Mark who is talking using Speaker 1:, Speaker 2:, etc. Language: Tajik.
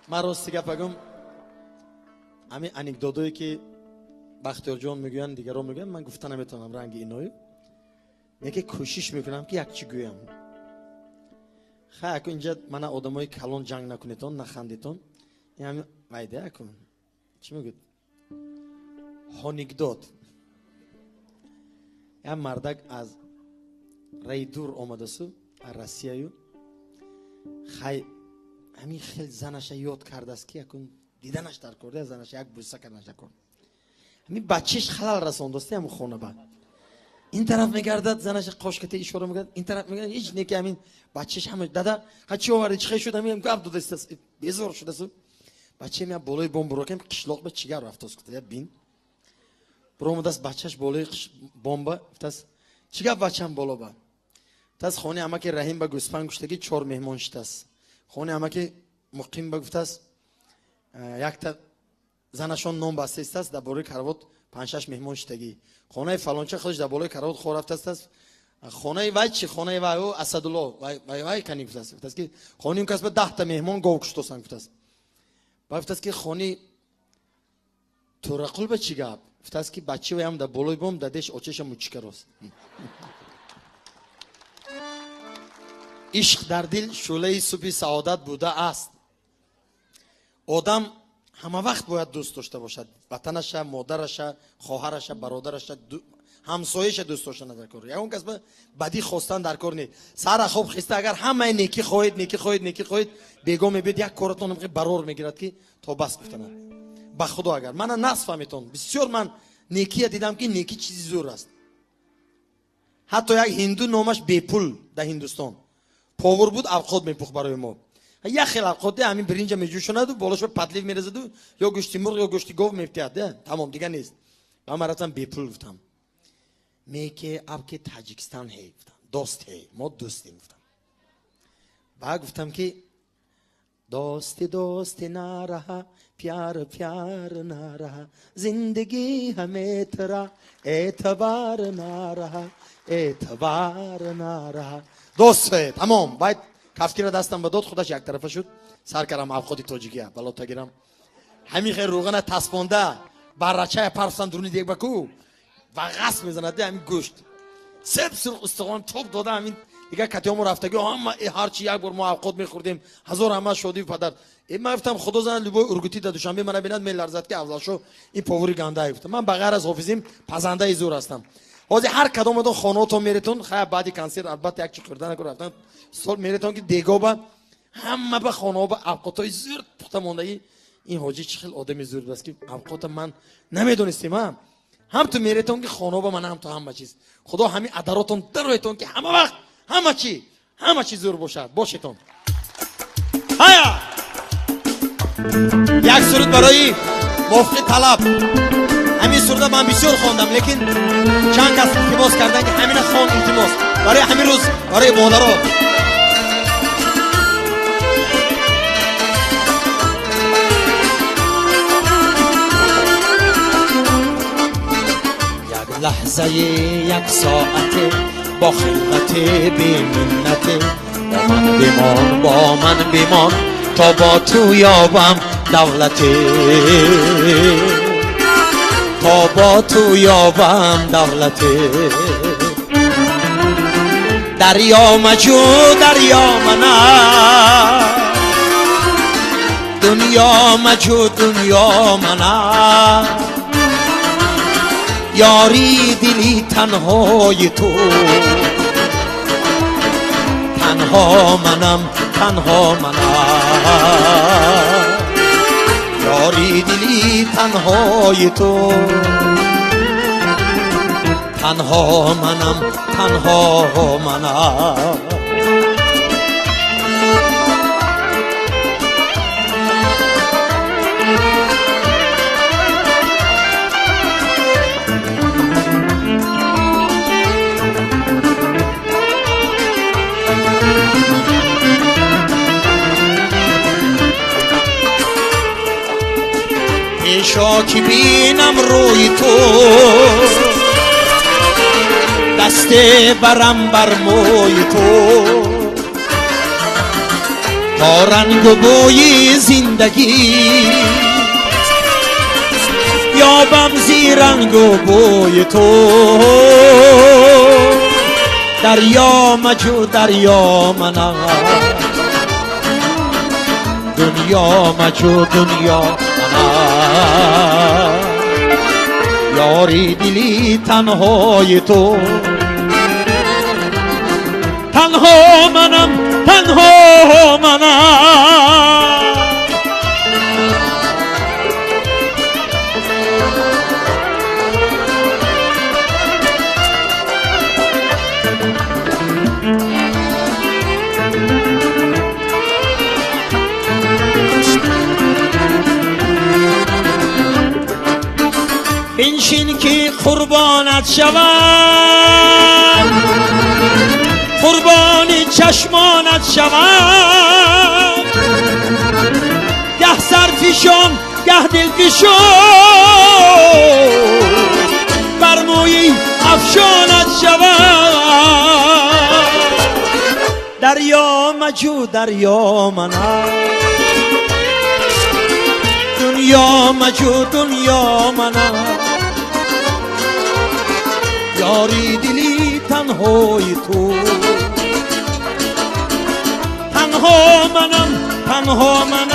Speaker 1: Ман рости гап агум, ҳамин анекдотое ки Бахтиёрҷон мегӯянд, дигарон мегӯянд, ман гуфта наметавонам ранги иною. Яке кӯшиш мекунам ки як чӣ гӯям. Хай, аку инҷа мана одамои калон ҷанг накунетон, нахандетон. Ин ҳамин вайда аку. Чӣ мегӯяд? Ҳоникдод. Як мардак аз раи дур омадасу, аз Россияю. Хай, ҳамин хел занаша ёд кардааст ки якун диданаш дар кор, занаша як бӯса карданаш дар кор. Ҳамин бачааш халал расондааст ҳамин хона ба. Ин тараф мегардад, занаша қошката ишора мекунад, ин тараф мегардад, ҳеҷ не ки ҳамин бачааш ҳама дада, ха чӣ овардӣ, чӣ хел шуд, ҳамин гап додааст, безор шудааст. Бачаам я болои бом бурокем, қишлоқ ба чигар рафтааст, гуфта, я бин. Буромадааст бачааш болои бомба, гуфтааст, чӣ гап бачам боло ба? Гуфтааст, хонаи амаки Раҳим ба гӯспанд куштагӣ 4 меҳмон шидааст. Хонаи амаки Муқим ба гуфтааст, якта занашон нон баста истааст, дар болои каравот 5-6 меҳмон шидагӣ. Хонаи фалонча худаш дар болои каравот хор рафтааст. Хонаи вай чӣ? Хонаи вай ӯ Асадулло, вай, вай, вай кани гуфтааст. Гуфтааст ки хонаи он кас ба 10 меҳмон гов куштосанд гуфтааст. Баъд гуфтааст ки хонаи Тӯрақул ба чӣ гап? Гуфтааст ки бачаи вай ҳам дар болои бом дадеш очаша мучикарост. Ишқ дар дил шӯълаи субҳи саодат будааст. Одам ҳама вақт бояд дӯст дошта бошад ватанаша, модараша, хоҳараша, бародараша, ҳамсояша дӯст доштан дар кор. Ягон кас ба бадӣ хостан дар кор нест. Сара хоб хиста агар ҳамаи некӣ хоҳед, некӣ хоҳед, некӣ хоҳед, бегоҳ мебиёд як коратон барор мегирад ки то бас гуфтанад. Ба худо агар мана нас фаҳметон, бисёр ман некия дидам ки некӣ чизи зур аст. Ҳатто як ҳинду номаш бепул дар Ҳиндустон повар буд, авқот мепухт барои мо. Як хел авқоте ҳамин биринҷа меҷӯшонаду болош ба подлив мерезаду ё гӯшти мурғ ё гӯшти гов мефтиҳад, тамом, дигар нест. Ва ман рафтам бепул гуфтам. Меке аб ки Таҷикистан ҳей гуфтам, дост ҳей, мо дӯстем гуфтам. Баъд гуфтам ки дости дости нараҳа, пяр пяр нараҳа, зиндагӣ ҳаме тра эътибар нараҳа, эътибар нараҳа. Дост ҳей, тамом. Баъд кафкира дастам ба дод, худаш яктарафа шуд. Сар кардам авқоти тоҷикия, балота гирам. Ҳамин хел рӯғана таспонда, баррачая парфсан дуруни дег ба ку, ва ғасб мезанад ҳамин гӯшт. Себ сурх устухон тоб дода ҳамин дигар катиёму рафтагӣ, ҳама ҳарчи як бор мо авқот мехӯрдем, ҳазор ҳама шодӣ падар. Ман гуфтам худо занад любой ургутӣ дар Душанбе мана бинад меларзад ки Афзалшо ин повари гандае гуфтам. Ман ба ғайр аз ҳофизим пазандаи зур ҳастам. Ҳозир ҳар кадоматон хонаотон меретон, хай баъди консерт албатта як чи хӯрда накун рафтан, сол меретон ки дегоба ҳама ба хонаҳо ба авқотҳои зур пухта мондагӣ. Ин ҳоҷӣ чӣ хел одами зур аст ки авқота ман намедонистем, а? Ҳам ту меретон ки хонаҳо ба ман ҳам ту ҳама чиз. Худо ҳамин адаротон дароетон ки ҳама вақт ҳама чи, ҳама чи зур бошад. Бошетон. Ҳая! Як суруд барои мувофиқи талаб. Ҳамин суруда ман бисёр хондам, лекин чанд кас илтимос карданд ки ҳамина хон, илтимос. Барои ҳамин рӯз, барои модаро. Як лаҳзаи як соате бо хилвати беминнате бо ман бимон, бо ман бимон то бо ту ёбам давлате, то бо ту ёбам давлате. Дарё маҷӯ, дарё мана, дунё маҷӯ, дунё мана, ёри дили танҳои ту, танҳо манам, танҳо манам, ёри дили танҳои ту, танҳо манам, танҳо манам. پیشا که بینم روی تو، دست برم بر موی تو، То рангу бӯи зиндагӣ ёбам зи рангу бӯи ту. Дарё маҷӯ дарё манам, дунё маҷӯ дунё манам. Ёри дили танҳои ту, танҳо манам, танҳо манам. Биншин ки қурбонат шавам, қурбони чашмонат шавам. Гаҳ сарфишон, гаҳ дилфишон, бар мӯи афшонат шавам. Дарё маҷӯ дарё манам, дунё маҷӯ дунё манам. Ёри дили танҳои ту, танҳо манам, танҳо манам.